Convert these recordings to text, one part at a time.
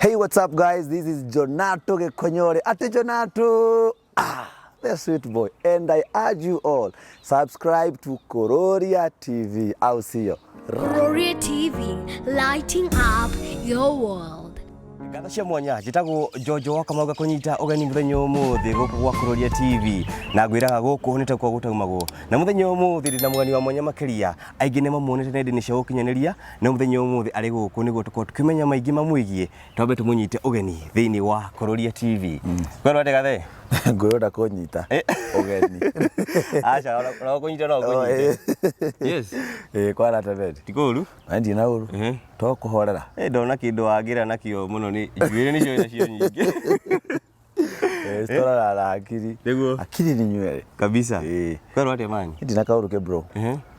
Hey, what's up, guys? This is Jonato Gekonyore. Ate Jonato! Ah, the sweet boy. And I urge you all, subscribe to Kororia TV. I'll see you. Gloria TV, lighting up your world. Ngatho cia mwanya njĩtagwo Njonjo wa Kamau ngakũnyita ũgeni mũthenya ũmũthĩ gũkũ gwa Kuroria TV na ngwĩraga gũkũ nĩ takuo gũtaumagwo na mũthenya ũmũthĩ ndĩ na mũgeni wa mwanya makĩria. Aingĩ nĩ mamuonete nenda-inĩ cia ũkinyanĩria, no mũthenya ũmũthĩ arĩ gũkũ nĩguo tũkorwo tũkĩmenya maingĩ mamwĩgiĩ. Twambe tũmũnyite ũgeni thĩinĩ wa Kuroria TV. Kwĩrwo atĩa gathe? Ngwĩrwo kũnyita ũgeni. Aca, ona gũkũnyita no ngũnyite. Yes. Ĩ kwara tebeti. Ti kũũru. Na ndirĩ na ũru. To kũhorera. Eh, ndona kĩndũ wagĩra nakĩo mũno nĩ njuĩrĩ nĩcio nacio nyingĩ. Citorara na akiri. Nĩguo. Akiri ni nywere. Kabisa. Ĩ. Kwĩrwo atĩa mani? Ndirĩ na kaũru ke bro.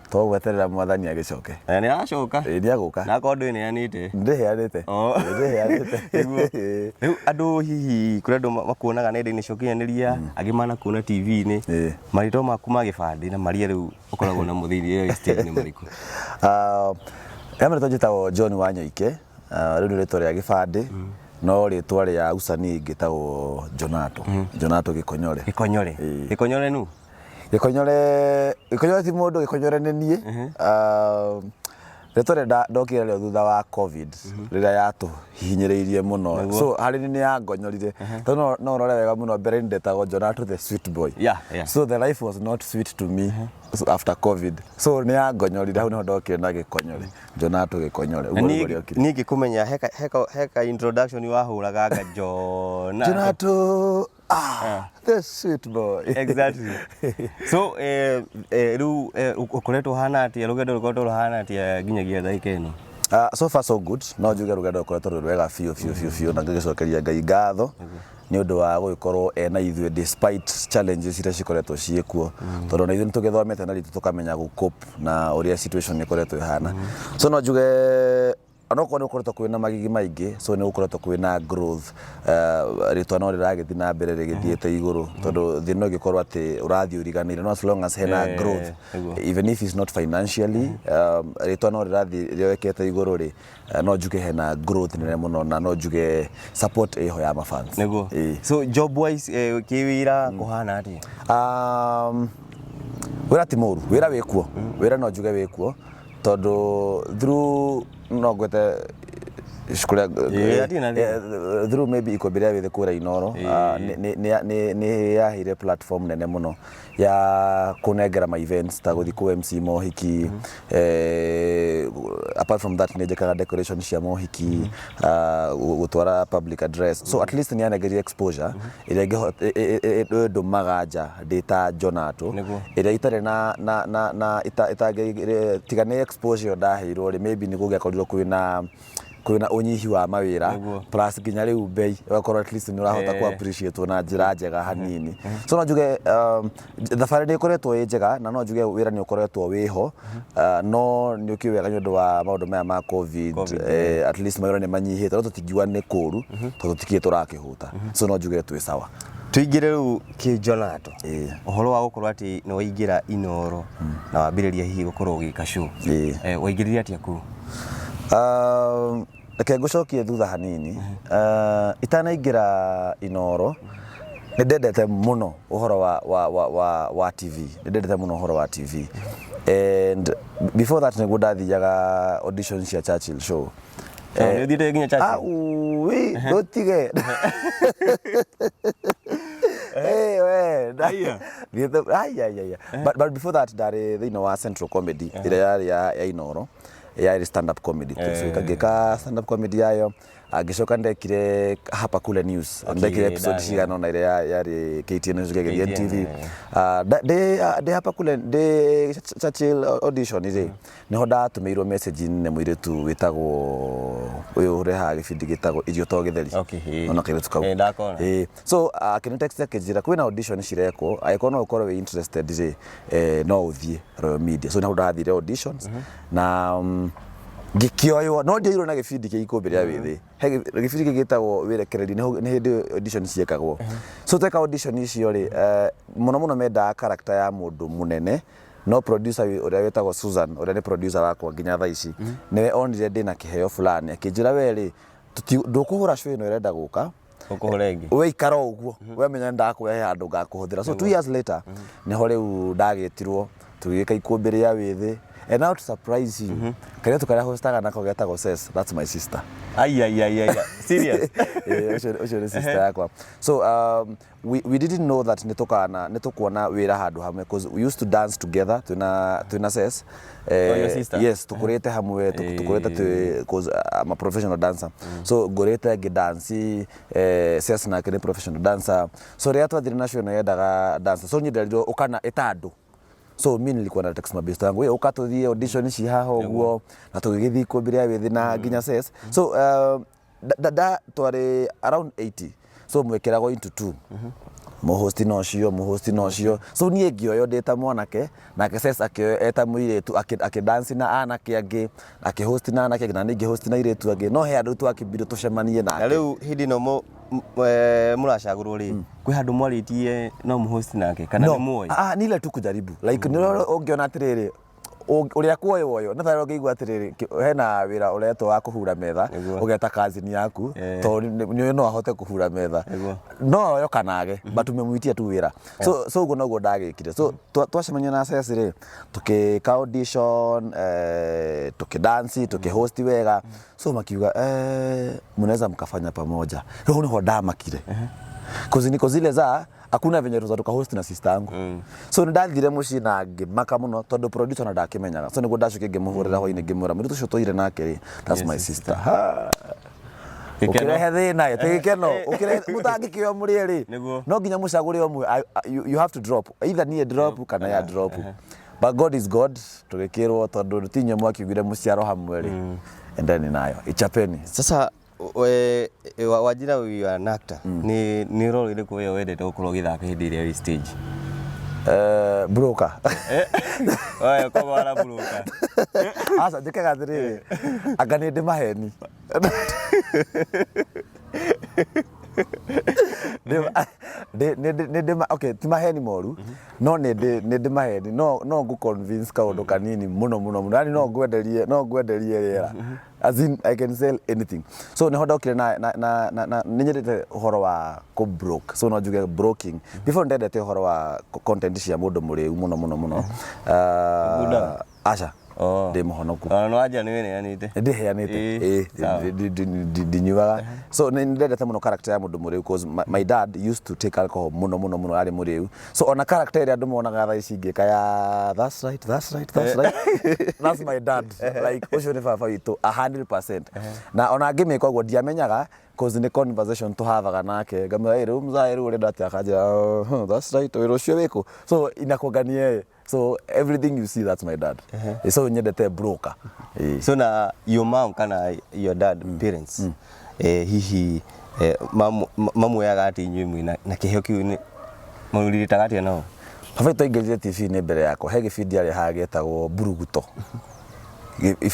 To gweterera mwathani agĩcoke. Na nĩ aracoka. Ĩ nĩ agũka. Na akorwo ndwĩneanĩte. Ndĩheanĩte. Oh. Ndĩheanĩte. Nĩguo. Ĩ. Rĩu andũ hihi kũrĩ andũ makuonaga nenda-inĩ cia ũkinyanĩria, angĩ manakuona TV-inĩ. Ĩ. Marĩtwa maku ma gĩbandĩ na marĩa rĩu ũkoragwo namo thĩinĩ wa stage nĩ marĩkũ? Ah, ya marĩtwa njĩtagwo John Wanyoike. Ah, rĩu nĩ rĩtwa rĩa gĩbandĩ no rĩtwa rĩa usanii ngĩtagwo Jonato. Jonato Gĩkonyore. Gĩkonyore. Ĩ. Gĩkonyore nũ? Gĩkonyore Gĩkonyore ti mũndũ, Gĩkonyore nĩ niĩ. Ah, rĩtwa rĩrĩa ndokire rĩo thutha wa COVID rĩrĩa yatũhihinyĩrĩirie mũno, so harĩ niĩ nĩ yangonyorire tondũ no ũrore wega mũno mbere ndetagwo Jonato the sweet boy. So the life was not sweet to me so after COVID, so nĩ yangonyorire. Hau nĩho ndokire na Gĩkonyore, Jonato Gĩkonyore. Na ũguo nĩguo rĩokire. Niĩ ngĩkũmenya heka introduction wahũraga anga Jona. Jonato, ah, the sweet boy. Exactly. So rĩu ũkoretwo ũhana atĩa, rũgendo rũkoretwo rũhana atĩa nginyagia ndagĩka ĩno? So far so good. No njuge rũgendo rũkoretwo rwĩ rwega biũ biũ biũ biũ na ngĩgĩcokeria Ngai ngatho nĩ ũndũ wa gũgĩkorwo ena ithuĩ despite challenges iria cikoretwo ciĩkuo, tondũ ona ithuĩ nĩ tũgĩthomete na ritũ tũkamenya gũ cope na ũrĩa situation ĩkoretwo ĩhana. So no njuge onokorwo nĩ gũkoretwo kwĩna magigi maingĩ, so nĩ gũkoretwo kwĩna growth. Rĩtwa no rĩragĩthiĩ na mbere rĩgĩthiĩte igũrũ, tondũ thĩ no ĩgĩkorwo atĩ ũrathiĩ ũriganĩire, no as long as hena growth, even if it's not financially, rĩtwa no rĩrathiĩ rĩoekete igũrũ rĩ, no njuge hena growth nene mũno na no njuge support ĩho ya mafans. Nĩguo. Ĩĩ. So job wise, kĩwĩra kũhana atĩa? Wĩra ti mũru, wĩra wĩkuo, wĩra no njuge wĩkuo tondũ through no ngwete kũrĩa Ĩĩ, hatirĩ na thĩna. Through maybe ikũmbĩ rĩa wĩthĩ kũrĩa Inoro, nĩ yaheire platform nene mũno ya kũnengera ma events ta gũthiĩ kũ MC mohiki. Apart from that, nĩ njĩkaga decoration cia mohiki, gũtwara public address, so at least nĩ yanengerire exposure ĩrĩa ĩndũmaga nja ndĩ ta Jonato ĩrĩa itarĩ na tiga nĩ exposure ĩyo ndaheirwo rĩ, maybe nĩ kũngĩakorirwo kwĩna ũnyihi wa mawĩra. Plus nginya rĩu bei ũgakorwo at least nĩ ũrahota ku appreciate na njĩra njega hanini. So no njuge thabarĩ nĩ ĩkoretwo ĩ njega na no njuge wĩra nĩ ũkoretwo wĩho, no nĩ ũkĩũĩ wega nĩ ũndũ wa maũndũ maya ma COVID, COVID, at least mawĩra nĩ manyihĩte, no tũtingiuga nĩ kũũru tondũ tũtikĩrĩ tũrakĩhũta, so no njuge twĩ sawa. Tũingĩre rĩu kĩjonato. Ĩĩ. Ũhoro wa gũkorwo atĩ nĩ waingĩra Inoro na wambĩrĩria hihi gũkorwo ũgĩka show. Ĩĩ. Waingĩrire atĩa kũu? Reke ngũcokie thutha hanini. Itanaingĩra Inoro nĩ ndendete mũno ũhoro wa TV, nĩ ndendete mũno ũhoro wa TV, and before that nĩguo ndathiaga audition cia Churchill Show. Nĩ ũthiĩte nginya Churchill? Ah, ui, ndũtige. Hey, we, Aya. Ai, ai, ai. But before that ndarĩ thĩinĩ wa Central Comedy ĩrĩa yarĩ ya Inoro, yarĩ stand up comedy. So ngĩka stand up comedy yayo, ngĩcoka ndekire Hapa Kule News. Ndekire episode cigana ũna ĩrĩa yarĩ KTN, ĩcoke ĩgĩthiĩ KTN, NTV. Ah, ndĩ Hapa Kule, ndĩ Churchill audition rĩ, nĩho ndatũmĩirwo message nĩ mũirĩtu wĩtagwo ũyũ ũrehaga gĩbindi gĩtagwo Irio to Gĩtheri. Ona kairĩtu kau. Ĩĩ, ndakona. Ĩĩ. So akĩnĩ text akĩnjĩra kwĩna audition cirekwo, angĩkorwo no ũkorwo wĩ interested rĩ, no ũthiĩ Royal Media. So nĩho ndathire auditions na ngĩkĩoywo, no ndioirwo na gĩbindi kĩa Ikũmbĩ rĩa Wĩthĩ. He gĩbindi kĩngĩ gĩtagwo Wĩrekereri, nĩ hĩndĩ audition ciekagwo. So tweka audition icio rĩ, mũno mũno mendaga character ya mũndũ mũnene, no producer ũrĩa wĩtagwo Susan, ũrĩa nĩ producer wakwa nginya thaa ici, nĩwe onire ndĩna kĩheo fulani, akĩnjĩra we rĩ Ndũkũhũra show ĩno ĩrenda gũka. Ũkũhũra ĩngĩ. We ikara o ũguo, we menya ndakũrehe handũ ngakũhũthĩra. So 2 years later nĩho rĩu ndagĩtirwo, tũgĩka ikũmbĩ rĩa wĩthĩ. And now to surprise you, kairĩtu karĩa hostaga nako getagwo Ses, that's my sister. Ai ai ai ai. Serious? Eh, ũcio nĩ sister yakwa. So we didn't know that nĩ tũkuona wĩra handũ hamwe, cause we used to dance together twĩna Ses. Oh, your sister? Yes, tũkũrĩte hamwe, tũkũrĩte twĩ, cause I'm a professional dancer. So ngũrĩte ngĩdance, Ses nake nĩ professional dancer. So rĩrĩa twathire na show ĩno yendaga dancer, so niĩ nderirwo ũkana ĩta andũ. So mi nilikuwa na text mabesto yangu, "Ũka tũthiĩ audition ici haha ũguo," na tũgĩgĩthiĩ ikũmbĩ rĩa wĩthĩ na nginya Ses. So da twarĩ around 80, so mwĩkĩragwo into two, mũhosti na ũcio, mũhosti na ũcio. So niĩ ngĩoywo ndĩ ta mwanake, nake Ses akĩoywo eta mũirĩtu, akĩdance na anake angĩ, akĩhost na anake angĩ, na niĩ ngĩhost na airĩtu angĩ, no he andũ twakĩmbire tũcemanie Na nake. Rĩu hĩndĩ ĩno mũracagũrwo rĩ, kwĩ handũ mwarĩtie no mũhost nake kana No. nĩ muoĩ? Ah, ni ile tu kujaribu, like nĩ ũngĩona atĩrĩrĩ, ũrĩa kuoywo nĩ tarĩ ũngĩigua atĩrĩrĩ, hena wĩra ũretwo wa kũhura metha, ũgeta cousin yaku, tondũ nĩ no ahote kũhura metha, no oyo kana age, but umemwitia tu wĩra. So ũguo noguo ndagĩkire. So twacemania na Ses rĩ, tũkĩka audition, tũkĩdance, tũkĩhost wega, so makiuga, "Mnaweza mkafanya pamoja." Rĩu nĩho ndamakire, cause niko zile za hakuna venye tuza tukahost na sister yangu. So nĩ ndathire mũciĩ na ngĩmaka mũno, tondũ producer na ndakĩmenyaga. So nĩguo ndacokire ngĩmũhũrĩra hwainĩ, ngĩmwĩra, "Mũirĩtu ũcio tũire nake rĩ, that's my sister." Ha. Gĩkeno. Ũkĩrehe thĩna ĩ, ti gĩkeno ũkĩrehe mũtangĩkĩo mũrĩ erĩ. No nginya mũcagũre ũmwe. You have to drop, either niĩ drop kana ya drop, but God is God. Tũgĩkĩrwo, tondũ ti inyuĩ mwakiugire mũciaro hamwe rĩ, endeni nayo ichapeni. Sasa we wanjĩra you are an actor, nĩ role ĩrĩkũ we wendete gũkorwo ũgĩthaka hĩndĩ ĩrĩa wĩ stage? Broker. Oya koguo waraburuka. Aca, njĩkaga atĩrĩrĩ, anga nĩ ndĩ maheni. Nĩ ndĩ, okay, ti maheni moru, no nĩ ndĩ maheni, no ngũ convince kaũndũ kanini mũno mũno mũno, yani no ngwenderie rĩera, as in I can sell anything. So nĩho ndokire na nĩ nyendete ũhoro wa kũ broke, so no njuge broking. Before ndendete ũhoro wa content cia mũndũ mũrĩu mũno mũno mũno. Ũkundaga? Aca. Oh. Ndĩ mũhonoku. Ona nĩ wanjĩra nĩ wĩneanĩte. Ndĩheanĩte. Sawa. Ndinyuaga. So nĩ ndendete mũno character ya mũndũ mũrĩu, cause my dad used to take alcohol mũno mũno mũno arĩ mũrĩu. So ona character ĩrĩa andũ monaga thaa ici ngĩka ya "That's right, that's right, that's right," that's my dad. Like ũcio nĩ baba witũ 100%. Na ona ngĩmĩka ũguo ndiamenyaga, cause nĩ conversation tũhavaga nake, ngamwĩra, "Ĩ, rĩu mzae, rĩu ũrenda atĩa?" Akanjĩra, "Oh, that's right, wĩra ũcio wĩkũ." So inakuanga ni yeye. So everything you see, that's my dad. So nyendete broker. So na your mom kana your dad, parents, hihi mamuoyaga atĩ inyuĩ mwĩna na kĩheo kĩu, nĩ mũrirĩtaga atĩa nao? Baba witũ aingĩrire TV-inĩ mbere yakwa. He gĩbindi arĩ getagwo Mburuguto.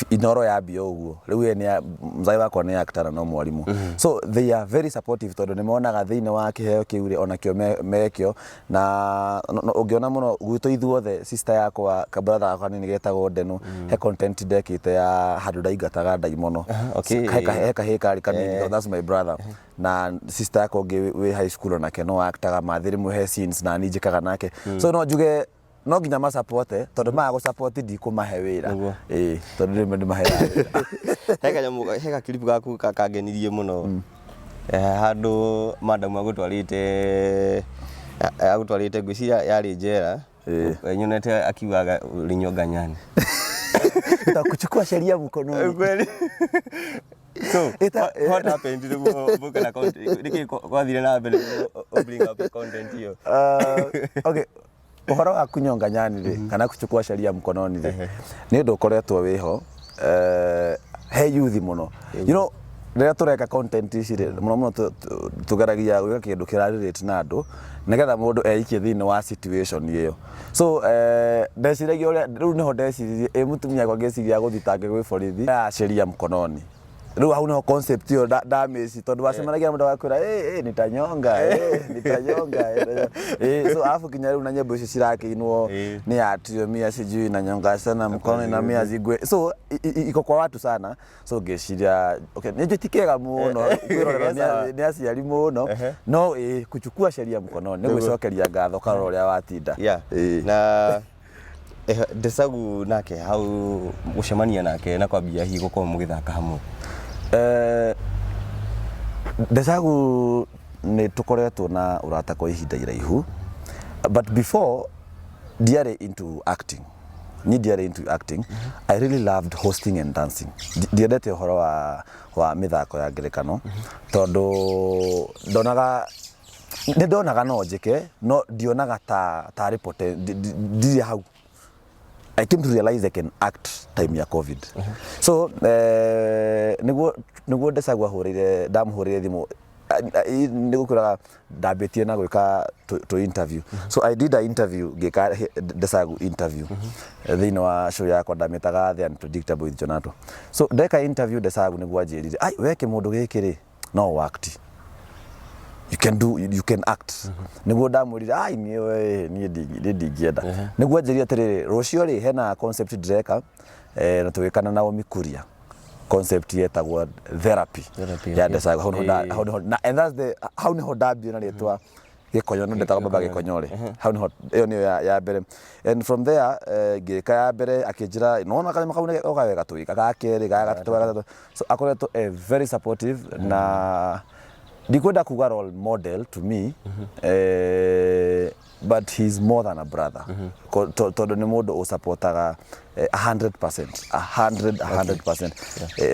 Inoro yambia ũguo rĩu ye nĩ mzai wakwa nĩ actor na no mwarimũ, so they are very supportive, tondũ nĩ monaga thĩinĩ wa kĩheo kĩu rĩ, onakĩo mekĩo na ũngĩona mũno gwitũ ithuothe, sister yakwa, ka brother gakwa nini getagwo Ndenu, he content ndekĩte ya handũ ndaingataga ndaimono. He kahĩĩ karĩ kanini, that's my brother. Na sister yakwa ũngĩ wĩ high school onake no actaga mathĩ, rĩmwe he scenes na niĩ njĩkaga nake. So no njuge no nginya masapote, tondũ maga gũsupport ndikũmahe wĩra. Ĩĩ, tondũ rĩmwe ndĩmaheaga wĩra. He kanyamũ, he gakiribu gaku kangenirie mũno. Handũ madam agũtwarĩte, ngwĩciria yarĩ njera. Nyonete akiugaga ulinyonga nyani. Kuchukua sheria mkononi. Kweli. So what happened nĩguo mũke na content? Nĩkĩ gwathire na mbere nĩguo ũ bring up content ĩyo? Okay, ũhoro wa kunyonga nyani rĩ, kana kuchukua sheria mkononi rĩ, nĩ ũndũ ũkoretwo wĩho, he youth mũno. Rĩrĩa tũreka content ici rĩ, mũno mũno tũgeragia gwĩka kĩndũ kĩra relate na andũ, nĩgetha mũndũ eikie thĩinĩ wa situation ĩyo. So ndeciragia ũrĩa rĩu nĩho ndeciririe, ĩ mũtumia akwa ngĩciria gũthitange gwĩ borithi ya sheria mkononi. Rĩu hau nĩho concept ĩyo ndamĩci tondũ wacemanagia na mũndũ agakwĩra, "Eh, eh, nitanyonga, eh, nitanyonga, eh, eh." So alafu kinya rĩu na nyĩmbo icio cirakĩinwo nĩ atio mia sijui na nyonga sana mkono na mia zigwe, so iko kwa watu sana. So ngĩciria, okay, nĩ njũ ti kega mũno kwĩrorerwo nĩ aciari mũno, no ĩ kuchukua sheria mkononi nĩ gwĩcokeria ngatho karora ũrĩa watinda. Na Desagu nake hau gũcemania nake na kwambia hihi gũkorwo mũgĩthaka hamwe? Desagu nĩ tũkoretwo na ũrata kwa ihinda iraihu, but before ndiarĩ into acting, niĩ ndiarĩ into acting. I really loved hosting and dancing. Ndiendete ũhoro wa mĩthako ya ngerekano tondũ ndonaga, nĩ ndonaga no njĩke, no ndionaga ta tarĩ ndirĩ hau. I came to realize I can act time ya COVID. So niguo Desagu ahũrĩire, ndamũhũrĩire thimũ nĩ gũkwĩraga ndambĩtie na gwĩka tũ interview. So I did a interview, ngĩka Desagu interview thĩinĩ wa show yakwa ndamĩtaga The Unpredictable with Jonato. So ndeka interview Desagu nĩguo anjĩrire, "Ai, we kĩmũndũ gĩkĩ rĩ, no act, you can do, you can act." Niguo ndamwĩrire, "Ai, niĩ we niĩ ndingĩenda." Niguo anjĩrire atĩrĩrĩ, "Rũciũ rĩ, hena concept ndĩreka na tũgĩka na Naomi Kuria, concept yetagwo Therapy." Therapy, ya Desagu. Hau niho hau niho na and that's the hau niho ndambire na rĩtwa Gĩkonyo, no ndetagwo Baba Gĩkonyore. Hau niho ĩyo nĩyo ya mbere, and from there ngĩka ya mbere, akĩnjĩra, "Nona kanyamũ kau nĩ goka wega, tũgĩka ga kerĩ, ga gatatũ, ga gatatũ." So akoretwo very supportive na ndikwenda kuga role model to me, but he's more than a brother. Tondũ nĩ mũndũ ũsupportaga 100%, 100 100%.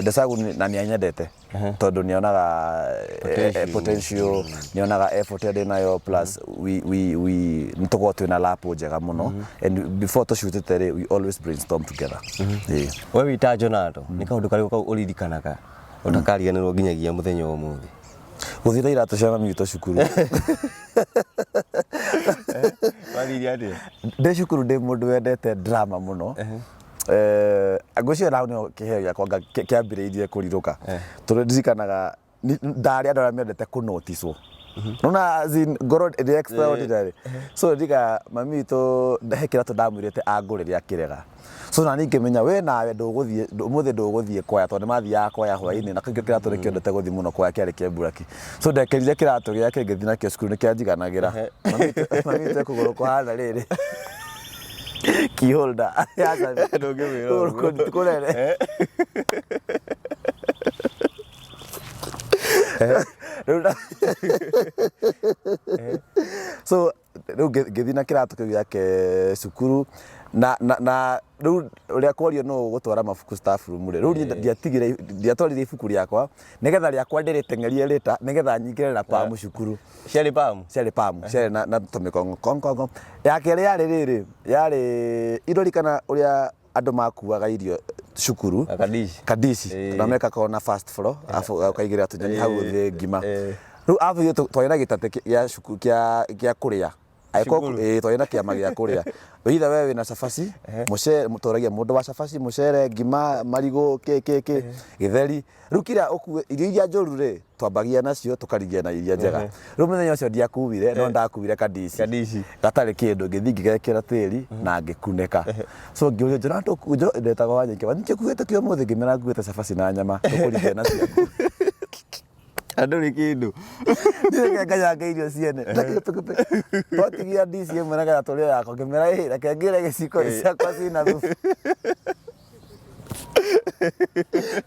Desagu na nĩ anyendete tondũ nĩonaga potential. Potential, nĩonaga effort ĩrĩa ndĩnayo, plus we nĩ tũkoragwo twĩna lapo njega mũno, and before tũcutĩte rĩ, we always brainstorm together. We wĩta Jonato, nĩ kaũndũ karĩkũ kau ũririkanaga ũtakariganĩrwo nginyagia mũthenya wa ũmũthĩ? Gũthiĩ na iratũ cia mami witũ cukuru. Wathire atĩa? Ndĩ cukuru ndĩ mũndũ wendete drama mũno. Ngwĩciria hau nĩho kĩheo gĩakwa kĩambĩrĩirie kũrirũka, tondũ ndirikanaga ndarĩ andũ arĩa mendete kũnoticwo nona, as in, ngorwo ndĩ extraordinary. So ndika mami witũ he kĩratũ ndamwĩrĩte angũrĩre, akĩrega. So na niĩ ngĩmenya we nawe ndũgũthiĩ ũmũthĩ, ndũgũthiĩ kwaya, tondũ nĩmathiaga kwaya hwainĩ, na kĩu kĩratũ nĩkĩendete gũthiĩ mũno kwaya, kĩarĩ kĩa mburaki. So ndekĩrire kĩratũ gĩake, ngĩthiĩ nakĩo cukuru, nĩkĩanjiganagĩra. Mami witũ kũgũrũ kũhana rĩrĩ, key holder ya cabi. Ndũngĩmwĩra Kũgũrũ ũguo. Kũnene. Rĩu so rĩu ngĩthiĩ na kĩratũ kĩu gĩake cukuru na rĩu ũrĩa kwario no gũtwara mabuku staff room rĩ, rĩu niĩ ndiatigire, ndiatwarire ibuku rĩakwa nĩgetha rĩakwa ndĩrĩteng'erie rĩta nĩgetha nyingĩre na pamu cukuru. Ciarĩ pamu? Ciarĩ pamu, ciarĩ na tũmĩkongo kongongo. Ya kerĩ yarĩ rĩrĩ, yarĩ irorikana ũrĩa andũ makuaga irio cukuru. Kadishi. Kadishi na meka kona first floor, afu ũkaigĩrĩra tũnyeni hau thĩ, ngima. Rĩu abu ithuĩ twarĩ na gĩtatĩ gĩa cukuru kĩa kũrĩa. Angĩkorwo Cukuru? Ĩĩ, twarĩ na kĩama gĩa kũrĩa. Either we wĩna cabaci, mũcere, tũragia mũndũ wa cabaci, mũcere, ngima, marigũ, kĩ kĩ kĩ gĩtheri. Rĩu kira ũkue irio iria njũru rĩ, twambagia nacio tũkarigia na iria njega. Rĩu mũthenya ũcio ndiakuire, no ndakuire kadici. Kadici. Gatarĩ kĩndũ, ngĩthiĩ ngĩgekĩra tĩri na ngĩkunĩka. So ngĩũria njũra ndetagwo Wanyike, "Wanyike, ũkuĩte kĩ ũmũthĩ?" Ngĩmera nguĩte cabaci na nyama, tũkũrigia na ciaku. Andũ kĩndũ. Reke nganyanga irio ciene. Twatigia ndici ĩmwe nĩgetha tũrĩe yakwa, ngĩmera, "Ĩ, reke ngĩre gĩciko, ciakwa ciĩna thubu."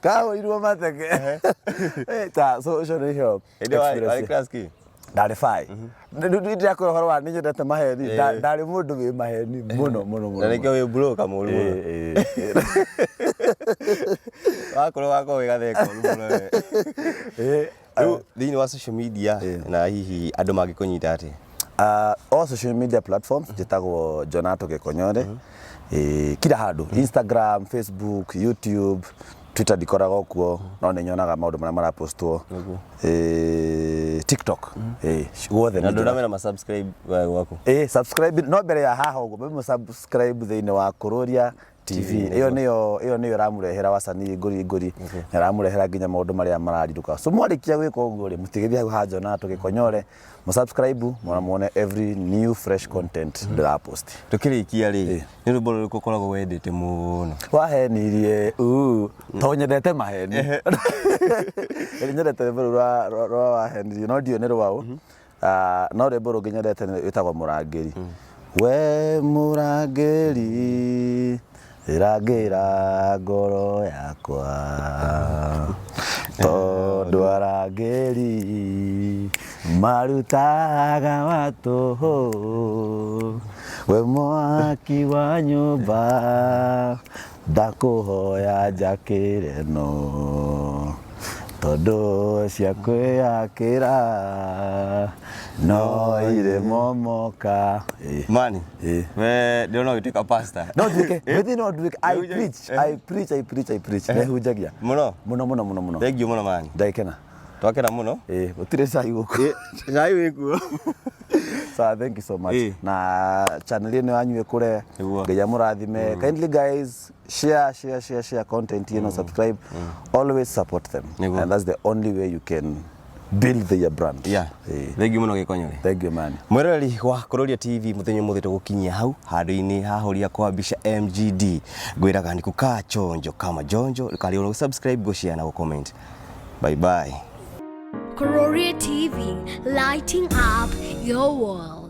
Kahũrirwo mateke. Ta so ũcio nĩcio Hĩndĩ warĩ experience. Class kĩ? Ndarĩ bai ndĩrakwĩra ũhoro wa nĩ nyendete maheni. Ndarĩ mũndũ wĩ maheni mũno mũno mũno. Na nĩkĩo wĩ broker mũru mũno. Ĩĩ, ĩĩ. Wakorwo wakorwo wĩ gatheka ũru mũno we. Rĩu thĩinĩ wa social media na hihi andũ mangĩkũnyita atĩa? All social media platforms njĩtagwo Jonato Gĩkonyore. Kila handũ, Instagram, Facebook, YouTube, Twitter ndikoragwo kuo, no nĩ nyonaga maũndũ marĩa marapostwo. TikTok, guothe Na nĩ andũ arĩa mena ma subscribe gwaku? Subscribe, no mbere ya haha ũguo, mwe subscribe thĩinĩ wa Kururia. TV. Ĩyo nĩyo ĩramũrehera wasanii ngũri ngũri na ĩramũrehera nginya maũndũ marĩa mararirũka. So mwarĩkia gwĩka ũguo rĩ, mũtigĩthiĩ hau hanjona tũgĩkonyore, mũsubscribe mona muone every new fresh content ndĩrapost. Tukĩrĩkia rĩ, nĩ rwĩmbo rũrĩkũ ũkoragwo wendete mũno? Wahenirie uu to nyendete maheni. Nĩ nyendete rwĩmbo rũu rwa wahenirie, no ndiũĩ nĩ rwaũ. Ah, no rwĩmbo rũngĩ nyendete nĩ rwĩtagwo Mũrangĩri. We mũrangĩri, rangĩra ngoro yakwa, tondũ arangĩri marutaga matũhũ. We mwaki wa nyũmba, ndakũhoya njakĩre no tondũ cia kwĩyakĩra no irĩ momoka. Ĩ. Mani. Ĩ. We ndĩrona ũgĩtuĩka pastor. No nduĩke wĩthi, no nduĩke. I Nĩhunjagia? preach, I preach, I preach, I preach. Nĩhunjagia. Mũno. Mũno mũno mũno mũno. Thank you mũno, mani. Ndagĩkena. Twakena mũno. Ĩ, gũtirĩ cai gũkũ? Cai wĩkuo. So thank you so much. Na channel ĩno yanyu ĩkũre. Ngai amũrathime. Kindly guys, share, share, share, share content ĩno, subscribe, always support them. And that's the only way you can build their brand. Thank you mũno, Gĩkonyore. Thank you, man. Mwĩroreri wa Kuroria TV, mũthenya ũmũthĩ tũgũkinyia hau handũ-inĩ hahuria kwa mbica MGD. Ngwĩraga nĩ kukaa chonjo kama jonjo karĩ subscribe, gũshare na gũcomment. Bye bye. Kuroria TV, lighting up your world.